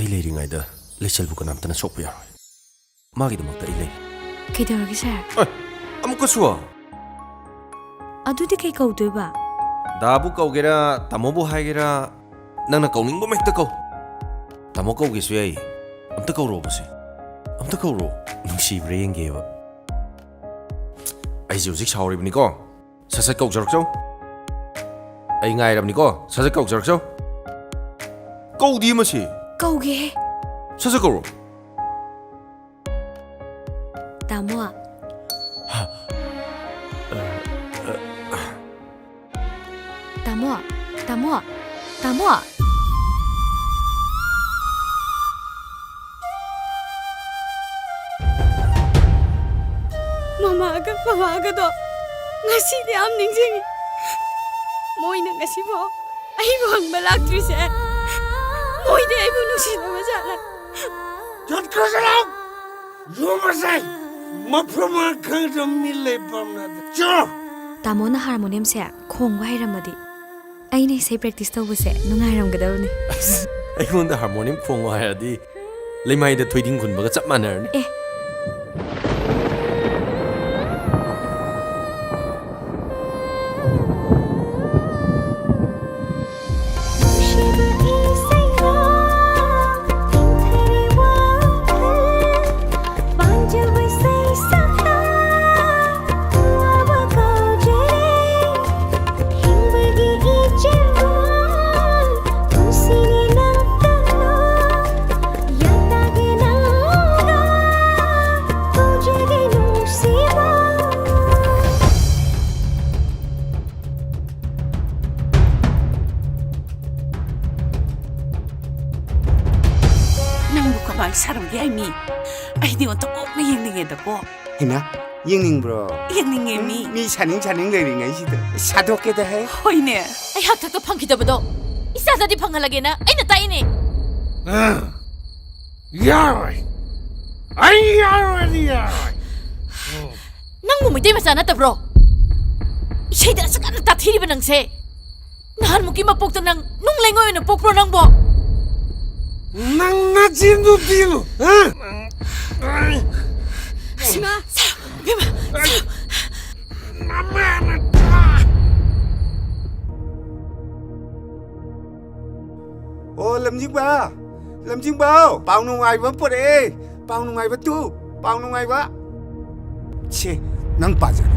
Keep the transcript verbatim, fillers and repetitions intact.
ꯑꯩ ꯂꯩꯔꯤꯉꯩꯗ ꯂꯩꯆꯜꯕꯨ ꯀꯅꯥꯝꯇꯅ ꯁꯣꯛꯄ ꯌꯥꯔꯣꯏ꯫ ꯃꯥꯒꯤꯗꯃꯛꯇ ꯑꯩ ꯂꯩ꯫ ꯀꯩꯗꯧꯔꯒꯦ, ꯁꯥꯔ? ꯑꯦ, ꯑꯃꯨꯛꯀꯁꯨ? ꯑꯗꯨꯗꯤ ꯀꯩ ꯀꯧꯗꯣꯏꯕ? ꯗꯥꯕꯨ ꯀꯧꯒꯦꯔꯥ, ꯇꯥꯃꯣꯕꯨ ꯍꯥꯏꯒꯦꯔꯥ, ꯅꯪꯅ ꯀꯧꯅꯤꯡꯕ ꯑꯃ ꯍꯦꯛꯇ ꯀꯧ꯫ ꯇꯥꯃꯣ ꯀꯧꯒꯦꯁꯨ ꯌꯥꯏ꯫ ꯑꯝꯇ ꯀꯧꯔꯛꯑꯣꯕꯁꯦ꯫ ꯑꯝꯇ ꯀꯧꯔꯛꯑꯣ꯫ ꯅꯨꯡꯁꯤꯕ꯭ꯔꯥ ꯌꯦꯡꯒꯦꯕ꯫ ꯑꯩꯁꯦ ꯍꯧꯖꯤꯛ ꯁꯥꯎꯔꯤꯕꯅꯤꯀꯣ꯫ ꯁꯠ ꯁꯠ ꯀꯧꯖꯔꯛꯆꯧ꯫ ꯑꯩ ꯉꯥꯏꯔꯕꯅꯤꯀꯣ꯫ ꯁꯠ ꯁꯠ ꯀꯧꯖꯔꯛꯆꯧ꯫ ꯀꯧꯗꯤ ꯃꯁꯤ꯫ ꯀꯧꯒꯦꯍꯦ꯫ ꯁꯠ ꯁꯠ ꯀꯧꯔꯣ꯫ ꯇꯥꯃꯣ꯫ ꯇꯥꯃꯣ, ꯇꯥꯃꯣ, ꯇꯥꯃꯣ꯫ ꯃꯃꯥꯒ ꯕꯕꯥꯒꯗꯣ ꯉꯁꯤꯗꯤ ꯌꯥꯝ ꯅꯤꯡꯁꯤꯡꯉꯤ꯫ ꯃꯣꯏꯅ ꯉꯁꯤꯐꯥꯎ ꯑꯩꯕꯨ ꯍꯪꯕ ꯂꯥꯛꯇ꯭ꯔꯤꯁꯦ, ꯃꯣꯏꯗꯤ ꯑꯩꯕꯨ ꯅꯨꯡꯁꯤꯗꯕ ꯖꯥꯠꯂ? ꯆꯠꯈ꯭ꯔꯁꯤꯔꯣ? ꯌꯨꯝ ꯑꯁꯦ ꯃꯐꯝ ꯃꯔꯥꯡ ꯈꯪꯗꯕ ꯃꯤ ꯂꯩꯐꯝ ꯅꯠꯇꯦ꯫ ꯆꯣ! ꯇꯥꯃꯣꯅ ꯍꯥꯔꯃꯣꯅꯤꯌꯝꯁꯦ ꯈꯣꯡꯕ ꯍꯩꯔꯝꯃꯗꯤ ꯑꯩꯅ ꯏꯁꯩ ꯄ꯭ꯔꯦꯛꯇꯤꯁ ꯇꯧꯕꯁꯦ ꯅꯨꯡꯉꯥꯏꯔꯝꯒꯗꯕꯅꯤ꯫ ꯑꯁ, ꯑꯩꯉꯣꯟꯗ ꯍꯥꯔꯃꯣꯅꯤꯌꯝ ꯈꯣꯡꯉꯣ ꯍꯥꯏꯔꯗꯤ ꯂꯩꯃꯥꯏꯗ ꯊꯣꯏꯗꯤꯡ ꯈꯨꯟꯕꯒ ꯆꯞ ꯃꯥꯟꯅꯔꯅꯤ꯫ ꯑꯦ꯫ ꯅꯪꯕꯨ ꯀꯃꯥꯏ ꯁꯥꯔꯝꯒꯦ ꯍꯥꯏ ꯃꯤ? ꯑꯩꯗꯤ ꯑꯣꯟꯊꯣꯛꯅ ꯌꯦꯡꯅꯤꯡꯉꯦꯗꯀꯣ꯫ ꯍꯩꯃꯥ, ꯌꯦꯡꯅꯤꯡꯕ꯭ꯔꯣ? ꯌꯦꯡꯅꯤꯡꯉꯦ ꯃꯤ꯫ ꯃꯤ ꯁꯥꯅꯤꯡ ꯁꯥꯅꯤꯡ ꯂꯩꯔꯤꯉꯩꯁꯤꯗ ꯁꯥꯗꯣꯛꯀꯦꯗ ꯍꯦ꯫ ꯍꯣꯏꯅꯦ꯫ ꯑꯩ ꯍꯥꯛꯊꯛꯇ ꯐꯪꯈꯤꯗꯕꯗꯣ ꯏꯆꯥꯗꯗꯤ ꯐꯪꯍꯜꯂꯒꯦꯅ ꯑꯩꯅ ꯇꯥꯛꯏꯅꯦ꯫ ꯑ, ꯌꯥꯔꯣꯏ꯫ ꯑꯩ ꯌꯥꯔꯣꯏꯗꯤ ꯌꯥꯔꯣꯏ꯫ ꯅꯪꯕꯨ ꯃꯩꯇꯩ ꯃꯆꯥ ꯅꯠꯇꯕ꯭ꯔꯣ? ꯏꯁꯩꯗ ꯑꯁꯨꯛ ꯌꯥꯝꯅ ꯇꯥꯊꯤꯔꯤꯕ ꯅꯪꯁꯦ꯫ ꯅꯍꯥꯟꯃꯨꯛꯀꯤ ꯃꯄꯣꯛꯇ ꯅꯪ ꯅꯨꯡ ꯂꯩꯉꯣꯏ ꯑꯣꯏꯅ ꯄꯣꯛꯄ꯭ꯔꯣ ꯅꯪꯕꯣ? ꯅꯪ ꯅꯆꯤꯟꯗꯨ ꯊꯤꯅꯨ, ꯍꯥ? ꯁꯤꯃꯥ, ꯁꯥꯎ, ꯏꯕꯦꯝꯃ, ꯁꯥꯎ꯫ ꯑꯣ, ꯂꯝꯖꯤꯡꯕ, ꯂꯝꯖꯤꯡꯕ, ꯄꯥꯎ ꯅꯨꯡꯉꯥꯏꯕ ꯑꯃ ꯄꯨꯔꯛꯑꯦ꯫ ꯄꯥꯎ ꯅꯨꯡꯉꯥꯏꯕ ꯇꯨ, ꯄꯥꯎ ꯅꯨꯡꯉꯥꯏꯕ꯫ ꯁꯦ, ꯅꯪ ꯄꯥꯖꯔꯣ꯫